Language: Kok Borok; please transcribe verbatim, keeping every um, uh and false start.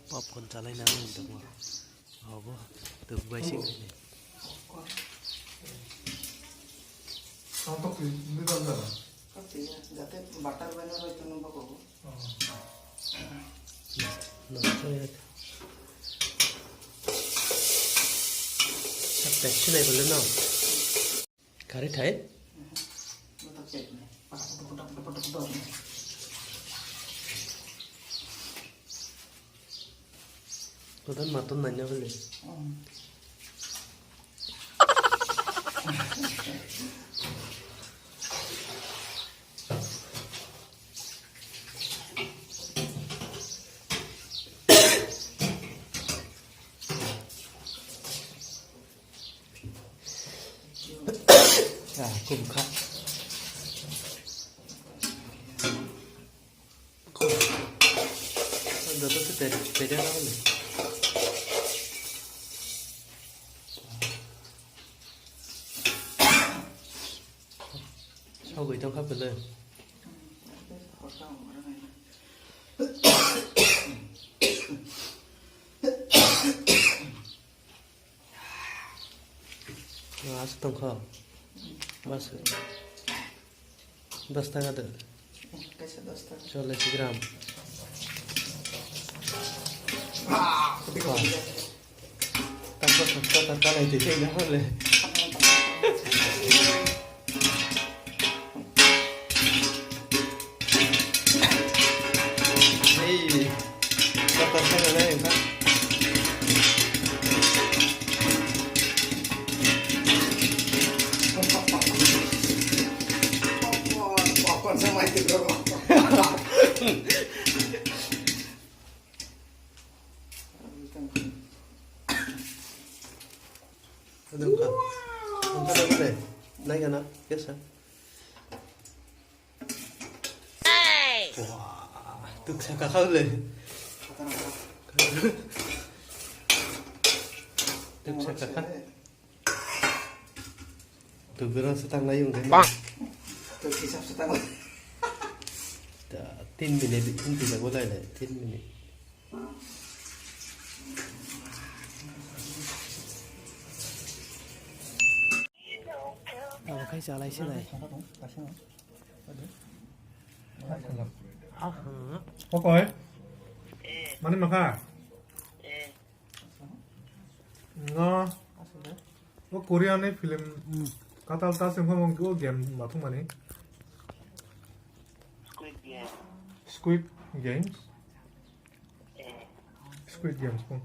Popcorn chalai na ang tamo. Obo, tuk bai sing ni. Jate butter bai na roi tong bako. No, no, no. Sa pek sinai bole no. Kari thai? Kodan maton nanya bole. Ah, kum kha. Kum. Joto se peri, peri na bole. Sogwi tongkha bole. Aswk tongkha. Bas. Dos taka de. Kaisa dos taka. Chollish gram. Bas. Tambo sakta taka nai twi twi na hole. Hey, kata sana na yung ka. Popcorn sama itu, bro. Ada buka. Buka dulu deh. Naik anak, biasa. Wah, tuk saka kau le. Tuk saka kau. Tuk berang setang layung deh. Tuk hisap setang. Tin minit, tin tidak boleh le, tin minit. Abo khai chalai se nai. Okoi. Mani maka. No. O Korean ni film. Katal ta sing phang o game mathung mani. Squid Game. Squid Games. Squid Games pun.